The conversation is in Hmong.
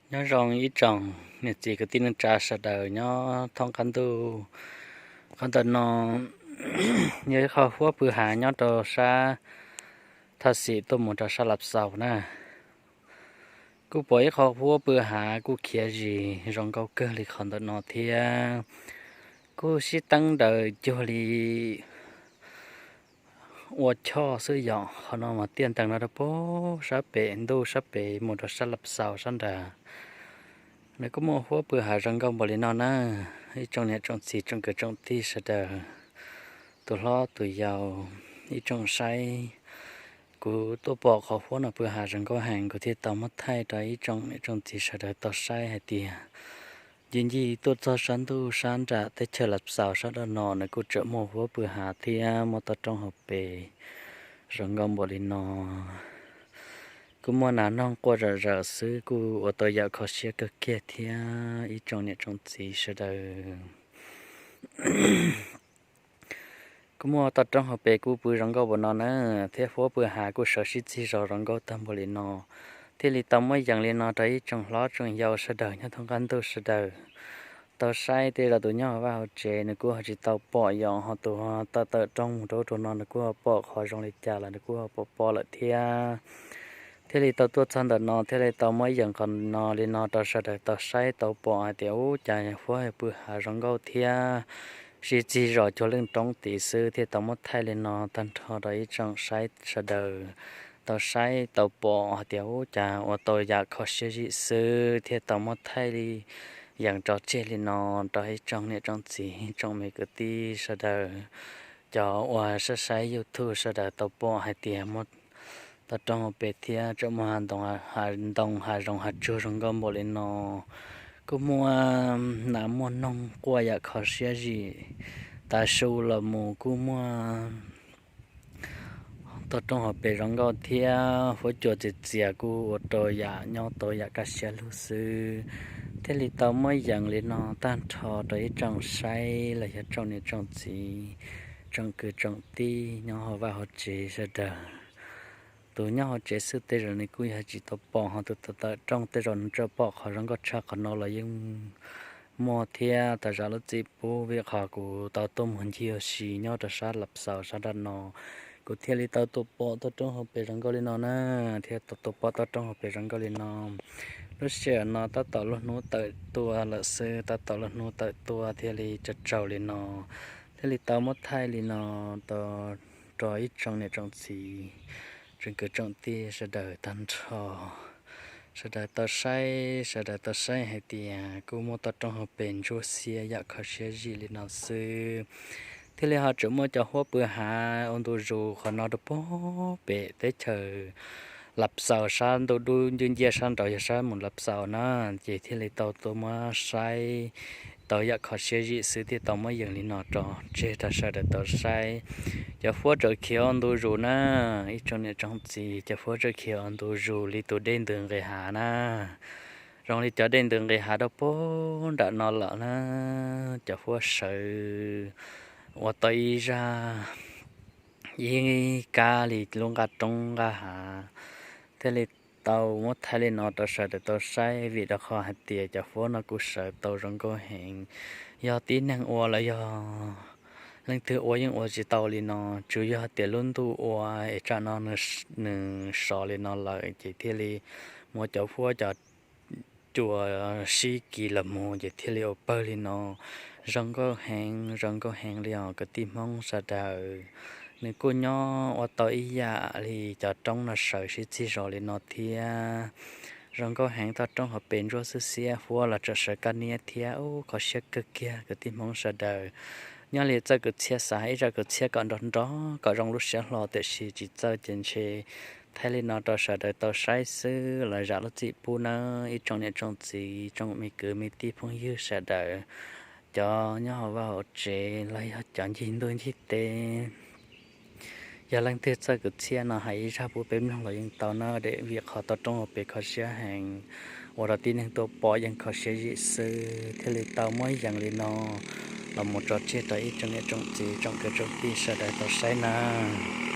Nyob zoo ib tsoom niam txiv kwv tij neej tsa sawv daws nyob thoob qab ntuj. Qhov ntawm no yog ib qho huab pw hav nyob rau sab Thaj Xim tuaj mus rau sab Lav Xaus na. Kuj pom ib qho huab pw hav kuj khiav zis zoo nkauj kawg li qhov ntawm no thiab. Kuj sib teeb daws cuag li ua choj xwb yom. Qhov no mas tiaj ntees no rau puag sab pem ntuj sab pem mus rau sab Lav Xaus sab nrad. Nws kuj muaj huab pw hav zoo nkauj npaum li no na. Ib tsoom niam tsoom txiv tsoom kwv tsoom tij sawv daws, tus hlob tus yau, ib tsoom saib, kuv tuaj pom qhov huab no pw hav zoo nkauj heev kuv thiaj tau muab thaij rau ib tsoom niam tsoom txiv sawv daws tau saib hais tias ncig ncig tuaj txog sab ntuj sab nram teb chaws Lav Xaus sab nrad no nws kuj tseem muaj huab pw hav thiab muaj toj roob hauv pes zoo nkauj npaum li no. Kuj muaj nas noog quaj zom zaws xwb kuj ua tau yam kho siab kawg kiag thiab ib tsoom niam tsoom txiv sawv daws. Kuj muaj toj roob hauv pes kuj pw zoo nkauj npaum no na, thiab huab pw hav kuj sawv sib txig zos zoo nkauj tag npaum li no. Thiaj li tau muab yees li no rau ib tsoom hlob tsoom yau sawv daws nyob thoob qab ntuj sawv daws tau saib. Tej zaum tus nyob hauv vaj hauv tsev nws kuj ho tsis tau pom yom, ho tus tawm tawm rooj mus rau ub rau no nws kuj ho pom qhov zoo li cas los nws kuj ho pom pom lawm thiab. Thiaj li tau tuaj txog ntawm no thiaj li tau muab yees qhov no li no rau sawv daws tau saib tau pom hais tias ub cas huab pw hav zoo nkauj thiab sib txig zos cuag leej roob tid xwb. Thiaj tau muab thaij li no tag nrho rau ib tsoom saib sawv daws tau saib tau pom hais tias ub cas ua tau yam kho siab zim xwb. Thiaj tau muab thaij li yees tso tseg li no rau ib tsoom niam tsoom txiv tsoom me kwv tij sawv daws, cov uas saib saib YouTube sawv daws tau pom hais tias muaj toj roob hauv pes thiab tseem muaj ntoo hav zoov hav tsuag zoo nkauj npaum li no. Kuj muaj nas muaj noog quaj yam kho siab zim tas su los mus kuj muaj toj roob hauv pes zoo nkauj thiab huab cua txias txias kuj ua rau yam nyob tau yam kaj siab lug xwb. Thiaj li tau muab yees li no tag nrho rau ib tsoom saib los yog tsoom niam tsoom txiv tsoom kwv tsoom tij nyob hauv vaj hauv tsev sawv daws. Tus nyob hauv tsev xwb tej zaum nws kuj yog tsis tau pom, ho tus tawm tawm rooj tej zaum nws tseem pom qhov zoo nkauj tshaj qhov no los yeej muaj thiab. Thov zam lub txim pub vim qhov kuv tau tuaj mus ncig ua si nyob rau sab Lav Xaus sab nram no, kuv thiaj li tau tuaj pom toj roob hauv pes zoo nkauj li no na, thiab tau tuaj pom toj roob hauv pes zoo nkauj li no. Lub sij hawm no tab tom lub hnub tawm tuaj lawm xwb, tab tom lub hnub tawm tuaj thiaj li tsaus tsaus li no, thiaj li tau muab thaij li no rau ib tsoom niam tsoom txiv tsoom kwv tsoom tij sawv daws tag nrho, sawv daws tau saib, sawv daws tau saib hais tias kuj muaj toj roob hauv pes ntsuab xiab yam kho siab zim li no xwb. Thiaj li ho tseem muaj cov huab pw hav ua ntu zus qhov no rau puag pem teb chaws Lav Xaus sab ntuj dub ncwj nciaj sab nraud yog sab mus Lav Xaus na, ces thiaj li tau tuaj muab saib tau yam kho siab zim xwb thiaj tau muab yees li no tso tseg rau sawv daws tau saib. Cov huab tseem khiav ua ntu zus na, ib tsoom niam tsoom txiv, cov huab tseem khiav ua ntu zus li tus dej ntws nqis hav na. Zoo li cov dej ntws nqis hav rau puag nram no lawm na, cov huab sawv ua tau ib zaj ib kab li lub nqaj roob nqaj hav. Thiaj li tau muab thaij li no rau sawv daws tau saib vim rau qhov hais tias cov huab no kuj sawv tau zoo nkauj heev. Yog tib neeg ua los yog leej twg ua yeej ua tsis tau li no, tsuas yog tias lub ntuj ua es tsam no nws sov li no lawm ces thiaj li muab cov huab cov cua sib kis los mus ces thiaj li ua pawg li no. Zoo nkauj heev, zoo nkauj heev li os kwv tij Hmoob sawv daws. Nws kuj nyob ua tau ib yam li cov roob no sawv sib txig zos li no thiab. Zoo nkauj heev, toj roob hauv pes ntsuab xwb xiab, huab los tseem sawv kaj niab thiab, ub kho siab kawg kiag kwv tij Hmoob sawv daws. Nyob li txawj kwv txhiaj xav hais ib zaj kwv txhiaj kom nrov nrov kom zoo lub siab hlo tiam sis tsis txawj ces ntshe thaij li no rau sawv daws tau saib xwb los zam lub txim pub nawb ib tsoom niam tsoom txiv tsoom me kwv me tij phooj ywg sawv daws, cov nyob hauv vaj hauv tsev los yog cov ncig ntuj ncig teb. Yog leej twg txawj kwv txhiaj no hais ib zaj pub peb mloog los yeej tau na, vim qhov toj roob hauv pes kho siab heev, ua rau tib neeg tuaj pom yeej kho siab zim xwb thiaj li tau muab yees li no los mus tso tseg rau ib tsoom niam tsoom txiv tsoom kwv tsoom tij sawv daws tau saib nawb.